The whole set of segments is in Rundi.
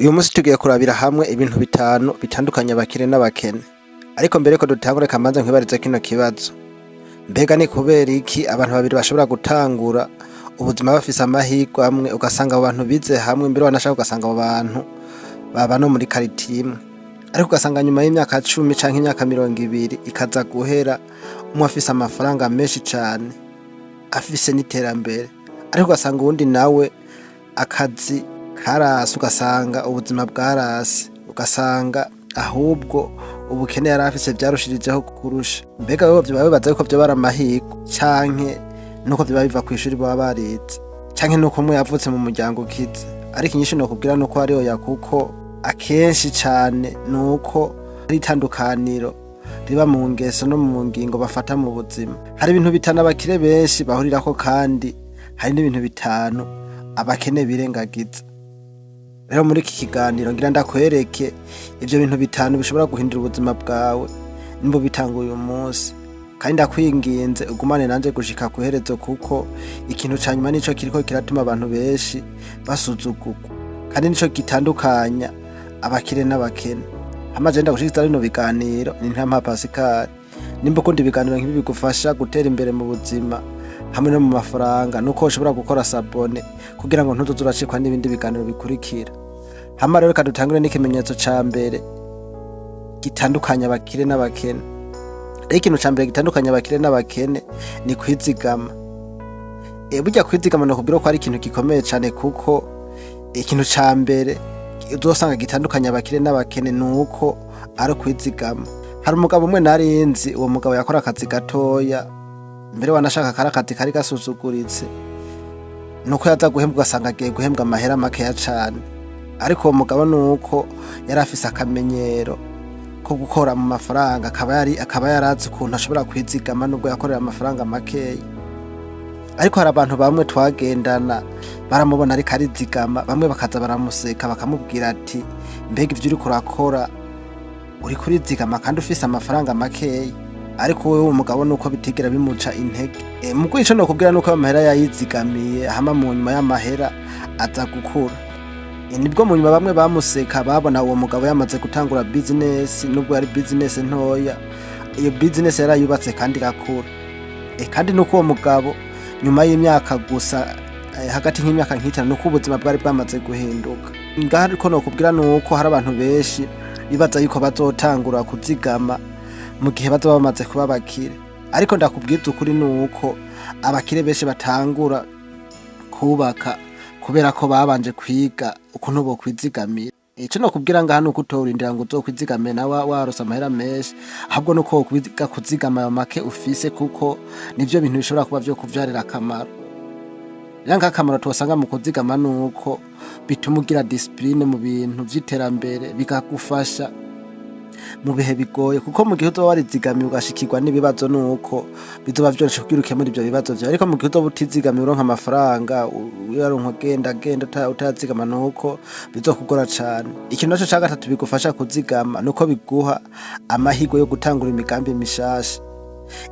Uyu munsi tugiye kurabira hamwe ibintu bitanu bitandukanya abakire n'abakene. Ariko mbere yuko dutangura, reka mbanze nkwibarize kino kibazo. Mbega ni kubera iki abantu babiri bashobora gutangura ubuzima bafise amahirwe amwe, ugasanga abo bantu bize hamwe, mbere wanashaka ugasanga abo bantu baba no muri karitiye imwe, ariko ugasanga nyuma y'imyaka 10 canke imyaka 20 ikaza guhera, umwe afise amafaranga menshi cane, afise n'iterambere, ariko ugasanga uwundi nawe akazi karase, ugasanga ubuzima bwarase, ugasanga ahubwo ubukene yari afise vyarushirijeho kurusha? Mbega wewe vyoba wibaza yuko vyoba ari amahirwe, canke nuko vyoba biva kw'ishuri baba barize, canke nuko umwe yavutse mu muryango ukize? Ariko inyishu nokubwira nuko ari oya, kuko akenshi cane nuko ari itandukaniro riba mu ngeso no mu ngingo bafata mu buzima. Hari ibintu bitanu abakire benshi bahurirako, kandi hari n'ibintu bitanu abakene birengagiza. Rero muri iki kiganiro ngira ndakwereke ivyo bintu bitanu bishobora guhindura ubuzima bwawe nimba ubitanguye uyu munsi. Kandi ndakwinginze ugumane nanje gushika kw'iherezo, kuko ikintu ca nyuma nico kiriko kiratuma abantu benshi basuzugurwa, kandi nico gitandukanya abakire n'abakene. Hama je ndagushikiriza bino biganiro ni Ntampa Pascal. Nimba ukunda ibiganiro nk'ibi bigufasha gutera imbere mu buzima hamwe no mu mafaranga, nuko ushobora gukora s'abonner kugira ngo ntuzoze uracikwa n'ibindi biganiro bikurikira. Hama rero reka dutangure n'ikimenyetso ca mbere gitandukanya abakire n'abakene. Rero ikintu ca mbere gitandukanya abakire n'abakene ni kwizigama. Burya kwizigama nokubwira ko ari ikintu gikomeye cane, kuko ikintu ca mbere uzosanga gitandukanya abakire n'abakene nuko ari ukwizigama. Hari umugabo umwe narinzi. Uwo mugabo yakora akazi gatoya, mbere wanashaka kari akazi kari gasuzuguritse, nuko yaza guhembwa ugasanga agiye guhembwa amahera makeya cane. Ariko uwo mugabo nuko yari afise akamenyero ko gukora mu mafaranga, akaba yarazi ukuntu ashobora kwizigama nubwo yakorera amafaranga makeya. Ariko hari abantu bamwe twagendana baramubona ariko arizigama, bamwe bakaza baramuseka, bakamubwira ati: "Mbega ivyo uriko urakora, uriko urizigama kandi ufise amafaranga makeya?" Ariko wewe uwo mugabo nuko bitigera bimuca intege. Mugo ico nokubwira nuko ayo mahera yayizigamiye, hama mu nyuma y'amahera aza gukura. Nibwo mu nyuma bamwe bamuseka babona uwo mugabo yamaze gutangura business, nubwo yari business ntoya. Iyo business yarayubatse kandi irakura. Kandi nuko uwo mugabo nyuma y'imyaka gusa, hagati nk'imyaka nk'itanu, nuko ubuzima bwari bwamaze guhinduka. Ngaha ariko nokubwira nuko hari abantu benshi bibaza yuko bazotangura kuzigama mu gihe bazoba bamaze kuba abakire. Ariko ndakubwiza ukuri nuko abakire benshi batangura kubaka kubera ko babanje kwiga ukuntu bokwizigamira. Ico nokubwira ngaha nuko utorindira ngo uzokwizigamire nawe warose amahera menshi, ahubwo nuko wokwiga kuzigama ayo make ufise, kuko nivyo bintu bishobora kuba vyo kuvyarira akamaro. Rero nk'akamaro twosanga mu kuzigama nuko bituma ugira discipline mu bintu vy'iterambere, bikagufasha mu bihe bigoye, kuko mu gihe uzoba warizigamiye ugashikirwa n'ibibazo, nuko bizoba vyoroshe kugira ukemure ivyo bibazo vyawe. Ariko mu gihe uzoba utizigamiye, uronka amafaranga uyaronka ugenda genda utayazigama, nuko bizokugora cane. Ikintu naco ca gatatu bigufasha kuzigama nuko biguha amahirwe yo gutangura imigambi mishasha.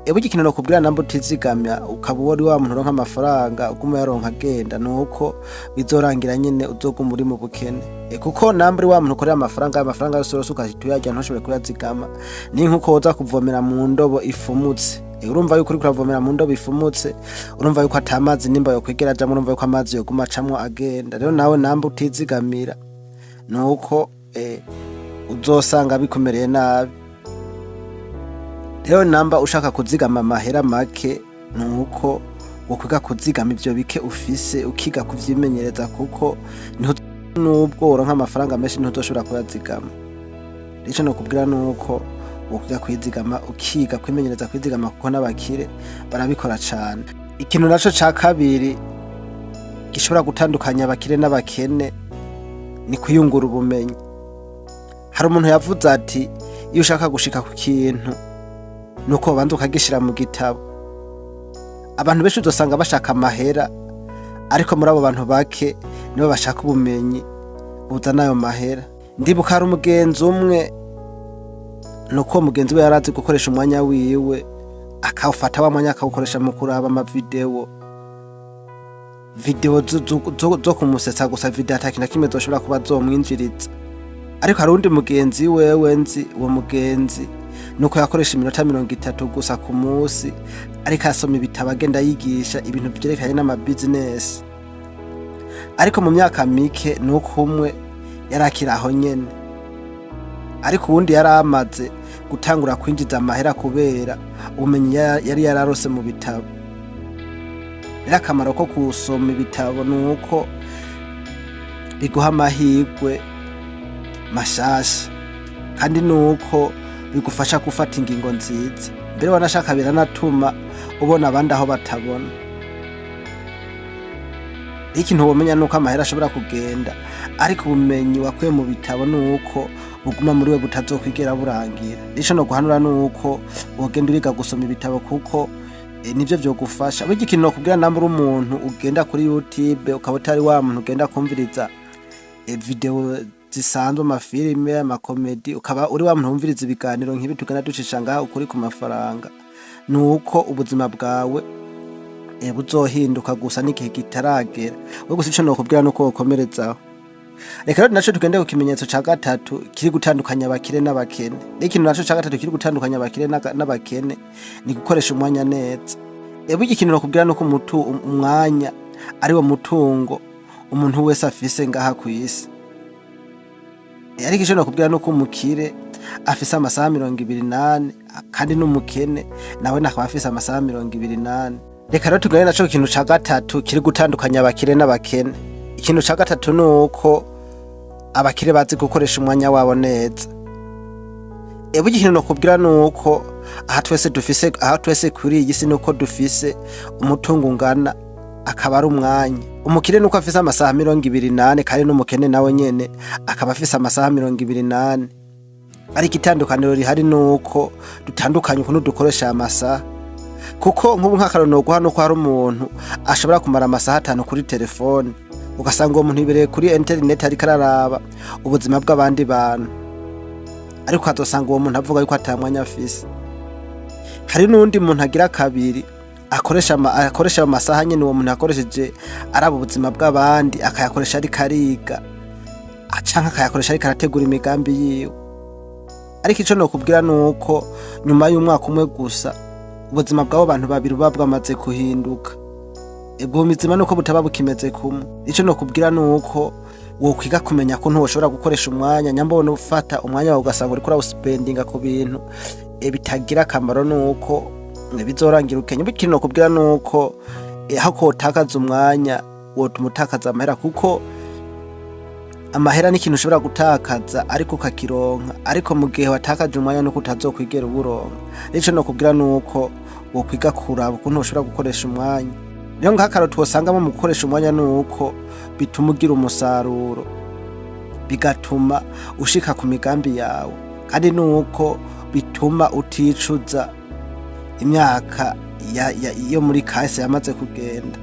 Burya ikintu nokubwira, namba utizigamya, ukaba uri wa muntu uronka amafaranga uguma uyaronka agenda, nuko bizorangira nyene uzoguma uri mu bukene. Kuko namba uri wa muntu ukorera amafaranga, ayo mafaranga yose urose ugahita uyarya, ntushobore kuyazigama, ni nkuko woza kuvomera mu ndobo ifumutse. Urumva yuko uriko uravomera mu ndobo ifumutse, urumva yuko ata mazi nimba yokwigera ajamwo, urumva yuko amazi yoguma acamwo agenda. Rero nawe namba utizigamira, nuko uzosanga bikumereye nabi. Rero namba ushaka kuzigama amahera make, nuko wokwiga kuzigama ivyo bike ufise, ukiga kuvyimenyereza, kuko niho nubwo woronka amafaranga menshi ntuzoshobora kuyazigama. Ico nokubwira nuko wokwiga kwizigama, ukiga kwimenyereza kwizigama, kuko n'abakire barabikora cane. Ikintu naco ca kabiri gishobora gutandukanya abakire n'abakene ni kwiyungura ubumenyi. Hari umuntu yavuze ati: "Iyo ushaka gushika ku kintu, nuko ubanza ukagishira mu gitabo." Abantu benshi uzosanga bashaka amahera, ariko muri abo bantu bake nibo bashaka ubumenyi buzana ayo mahera. Ndibuka hari umugenzi umwe, nuko uwo mugenzi we yarazi gukoresha umwanya wiwe, akawufata wa mwanya akawukoresha mu kuraba amavideo. video zo kumusetsa gusa, video ata kintu na kimwe zoshobora kuba zomwinjiriza. Ariko hari uwundi mugenzi wewe nzi, uwo mugenzi nuko yakoresha iminota 30 gusa ku munsi ariko asoma ibitabo, agenda yigisha ibintu vyerekeranye n'amabizinesi. Ariko mu myaka mike nuko umwe yari akiri aho nyene, ariko uwundi yari amaze gutangura kwinjiza amahera kubera ubumenyi yari yararose mu bitabo. Rero akamaro ko gusoma ibitabo ni uko biguha amahirwe mashasha, kandi nuko bigufasha gufata ingingo nziza. Mbere wanashaka biranatuma ubona abandi aho batabona. Ikintu womenya nuko amahera ashobora kugenda, ariko ubumenyi wakuye mu bitabo nuko buguma muri we butazokwigera burangira. Ico no guhanura nuko wogenda uriga gusoma ibitabo, kuko nivyo vyogufasha. Burya ikintu nokubwira, namba uri umuntu ugenda kuri YouTube, ukaba utari wa muntu ugenda kumviriza video zisanzwe, amafilime, amakomedi, ukaba uri wa muntu wumviriza ibiganiro nk'ibi tugenda ducisha ngaha, ukuri ku mafaranga, nuko ubuzima bwawe buzohinduka gusa n'igihe kitaragera. We gusa ico nokubwira nuko wokomerezaho. Reka rero naco tugende ku kimenyetso ca gatatu kiri gutandukanya abakire n'abakene. N'ikintu naco ca gatatu kiri gutandukanya abakire n'abakene ni gukoresha umwanya neza. Burya ikintu nokubwira nuko umwanya ari wo mutungo umuntu wese afise ngaha kw'isi. Ariko ico nokubwira nuko umukire afise amasaha 24, kandi n'umukene nawe akaba afise amasaha 24. Reka rero tugende naco kintu ca gatatu kiri gutandukanya abakire n'abakene. Ikintu ca gatatu ni uko abakire bazi gukoresha umwanya wabo neza. Burya ikintu nokubwira ni uko aha twese dufise, aha twese kuri iyi si, nuko dufise umutungo ungana, akaba ari umwanya. Umukire nuko afise amasaha 24, kandi n'umukene nawe nyene akaba afise amasaha 24. Ariko itandukaniro rihari nuko dutandukanye ukuntu dukoresha aya masaha. Kuko nk'ubu nk'akarorero noguha nuko hari umuntu ashobora kumara amasaha 5 kuri telefone, ugasanga uwo muntu yibereye kuri interineti ariko araraba ubuzima bw'abandi bantu, ariko ukazosanga uwo muntu avuga yuko ata mwanya afise. Hari n'uwundi muntu agira kabiri akoresha ayo masaha nyene uwo muntu yakoresheje araba ubuzima bw'abandi, akayakoresha ariko ariga, canke akayakoresha ariko arategura imigambi yiwe. Ariko ico nokubwira nuko nyuma y'umwaka umwe gusa ubuzima bw'abo bantu babiri buba bwamaze guhinduka. Ubwo buzima nuko butaba bukimeze kumwe. Ico nokubwira nuko wokwiga kumenya ko ntushobora gukoresha umwanya. Nyamba ubona ufata umwanya wawe ugasanga uriko urawusipendinga ku bintu bitagira akamaro, nuko bizorangira ukenye. Ikintu nokubwira nuko aho kotakaza umwanya wotuma utakaza amahera, kuko amahera ni ikintu ushobora gutakaza ariko ukakironka, ariko mu gihe watakaje umwanya nuko utazokwigera uwuronka. Ico nokubwira nuko wokwiga kuraba ukuntu ushobora gukoresha umwanya. Rero nk'akarorero twosangamo mu gukoresha umwanya nuko bituma ugira umusaruro, bigatuma ushika ku migambi yawe, kandi nuko bituma uticuza imyaka yo muri kahise yamaze kugenda.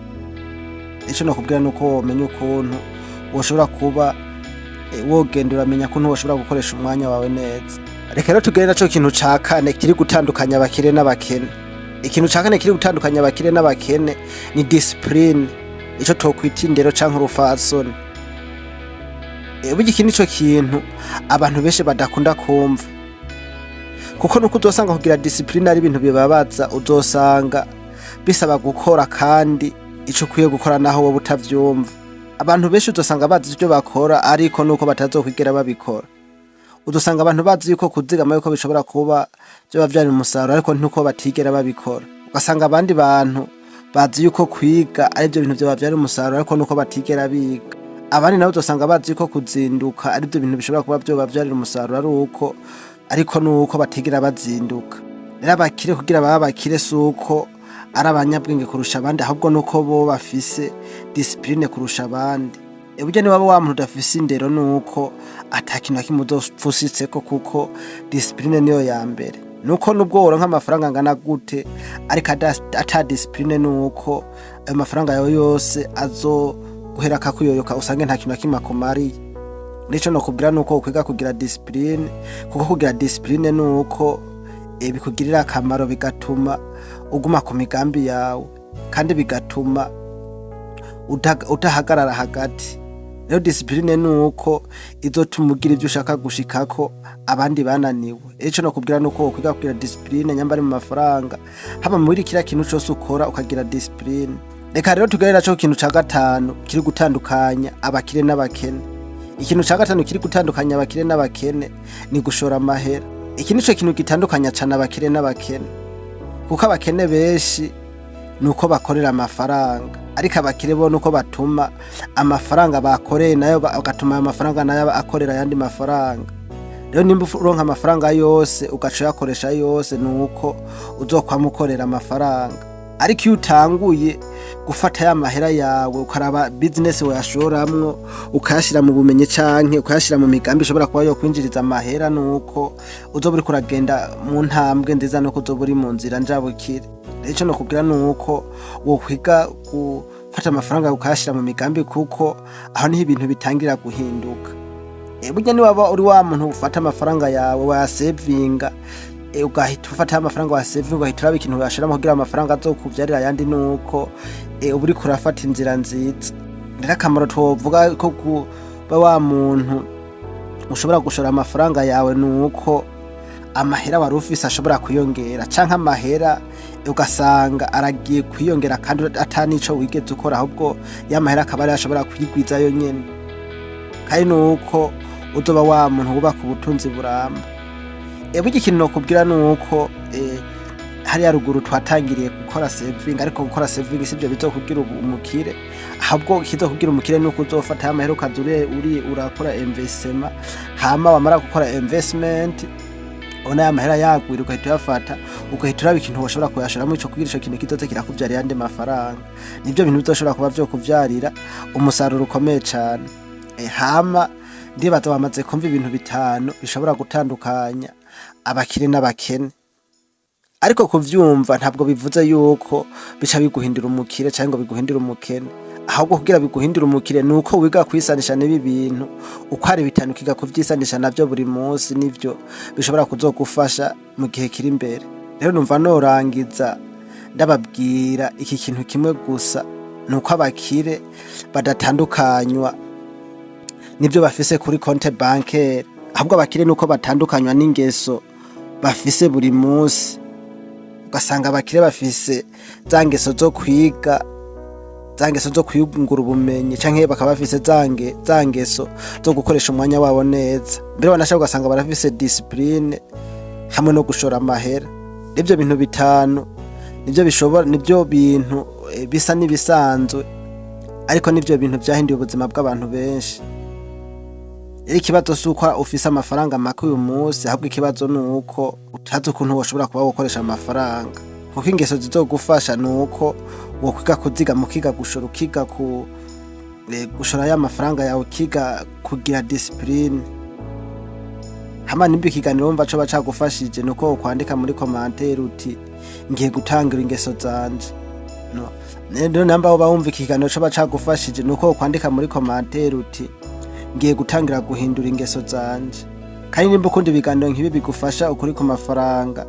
Ico nokubwira nuko womenya ukuntu woshobora kuba wogenda uramenya ukuntu woshobora gukoresha umwanya wawe neza. Reka rero tugende naco kintu ca kane kiri gutandukanya abakire n'abakene. Ikintu ca kane kiri gutandukanya abakire n'abakene ni discipline, ico twokwita indero canke urufasoni. Burya iki nico kintu abantu benshi badakunda kumva, kuko nuko uzosanga kugira discipline ari ibintu bibabaza. Uzosanga bisaba gukora, kandi ico ukwiye gukora naho wowe utavyumva. Abantu benshi uzosanga bazi ivyo bakora, ariko nuko batazokwigera babikora. Uzosanga abantu bazi yuko kuzigama yuko bishobora kuba vyoba vyari umusaruro, ariko ntuko batigera babikora. Ugasanga abandi bantu bazi yuko kwiga arivyo bintu vyoba vyari umusaruro, ariko nuko batigera biga. Abandi nabo uzosanga bazi yuko kuzinduka arivyo bintu bishobora kuba vyoba vyarira umusaruro, ari uko ariko nuko batigera bazinduka. Rero abakire kugira babe abakire suko ari abanyabwenge kurusha abandi, ahubwo nuko bo bafise discipline kurusha abandi. Burya niwaba wa muntu udafise indero nuko ata kintu na kimwe uzopfa ushitseko, kuko discipline niyo ya mbere. Nuko nubwo woronka amafaranga angana gute, ariko ata discipline, nuko ayo mafaranga yawe yose azoguhera akakuyoyoka, usange nta kintu na kimwe akumariye. Nico nokubwira nuko ukwiga kugira discipline, kuko kugira discipline nuko bikugirira akamaro, bigatuma uguma ku migambi yawe, kandi bigatuma udahagarara hagati. Rero discipline ni uko izotuma ugira ivyo ushaka gushikako abandi bananiwe. Ico nokubwira nuko wokwiga kugira discipline, nyamba ari mu mafaranga, haba muri kiriya kintu cose ukora, ukagira discipline. Reka rero tugere naco kintu ca gatanu kiri gutandukanya abakire n'abakene. Ikintu ca gatanu kiri gutandukanya abakire n'abakene ni gushora amahera. Iki nico kintu gitandukanya cane abakire n'abakene, kuko abakene benshi nuko bakorera amafaranga, ariko abakire bo nuko batuma amafaranga bakoreye nayo bagatuma ayo mafaranga nayo akorera ayandi mafaranga. Rero nimba uronka amafaranga yose ugaca uyakoresha yose, nuko uzokwama ukorera amafaranga. Ariko iyo utanguye gufata ya mahera yawe, ukaraba business wayashoramwo, ukayashira mu bumenyi canke ukayashira mu migambi ishobora kuba yokwinjiriza amahera, nuko uzoba uriko uragenda mu ntambwe nziza, nuko uzoba uri mu nzira njabukire. Rero ico nokubwira nuko wokwiga gufata amafaranga ukayashira mu migambi, kuko aho niho ibintu bitangira guhinduka. Burya niwaba uri wa muntu ufata amafaranga yawe wayasevinga, ugahita ufata amafaranga wasevinga, ugahita uraba ikintu uyashiramo kugira amafaranga azokuvyarira ayandi, nuko uba uriko urafata inzira nziza. Rero akamaro twovuga ko kuba wa muntu ushobora gushora amafaranga yawe nuko amahera wari ufise ashobora kwiyongera, canke amahera ugasanga aragiye kwiyongera kandi ata nico wigeze ukora, ahubwo ya mahera akaba ariyo ashobora kwigwiza yo nyene. Kandi nuko uzoba wa muntu wubaka ubutunzi buramba. Burya ikintu nokubwira nuko hariya ruguru twatangiriye gukora saving, ariko gukora saving sivyo bizokugira umukire. Ahubwo ikizokugira umukire nuko uzofata ya mahera ukaza uri urakora investment, hama wamara gukora investment, ubona ya mahera yagwira, ugahita uyafata, ugahita uraba ikintu woshobora kuyashoramwo ico, kugira ico kintu kizoze kirakuvyarira ayandi mafaranga. Nivyo bintu bizoshobora kuba vyokuvyarira umusaruro ukomeye cane. Hama ndibaza wamaze kumva ibintu bitanu bishobora gutandukanya abakire n'abakene. Ariko kuvyumva ntabwo bivuze yuko bica biguhindura umukire canke ngo biguhindure umukene. Ahubwo kugira biguhindure umukire nuko wiga kwisanisha n'ibi bintu uko ari bitanu, ukiga kuvyisanisha navyo buri munsi, nivyo bishobora kuzogufasha mu gihe kiri imbere. Rero numva norangiza ndababwira iki kintu kimwe gusa, nuko abakire badatandukanywa nivyo bafise kuri compte bancaire, ahubwo abakire nuko batandukanywa n'ingeso bafise buri munsi. Ugasanga abakire bafise za ngeso zo kwiga, za ngeso zo kwiyungura ubumenyi, canke bakaba bafise za ngeso zo gukoresha umwanya wabo neza. Mbere wanashaka ugasanga barafise discipline hamwe no gushora amahera. Ivyo bintu bitanu nivyo bishobora, nivyo bintu bisa n'ibisanzwe, ariko nivyo bintu vyahinduye ubuzima bw'abantu benshi. Rero ikibazo si uko ufise amafaranga make uyu munsi, ahubwo ikibazo ni uko utazi ukuntu woshobora kuba wokoresha amafaranga, kuko ingeso zizogufasha ni uko wokwiga kuzigama, ukiga gushora, ukiga ku gushora ya mafaranga yawe, ukiga kugira discipline. Hama nimba ikiganiro wumva coba cagufashije, nuko wokwandika muri commentaire uti: "Ngiye gutangira ingeso zanje." No rero namba woba wumva ikiganiro coba cagufashije, nuko wokwandika muri commentaire uti: "Ngiye gutangira guhindura ingeso zanje." Kandi nimba ukunda ibiganiro nk'ibi bigufasha ukuri ku mafaranga,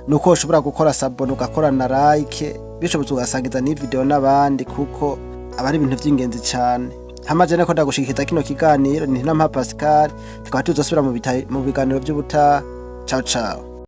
nuko ushobora gukora s'abonner, ugakora na like, bishobotse ugasangiza n'iyi video n'abandi, kuko aba ari ibintu vy'ingenzi cane. Hama je nako ndagushikiza kino kiganiro ni Ntampa Pascal, tukaba tuzosubira mu biganiro vy'ubutaha. Ciao ciao.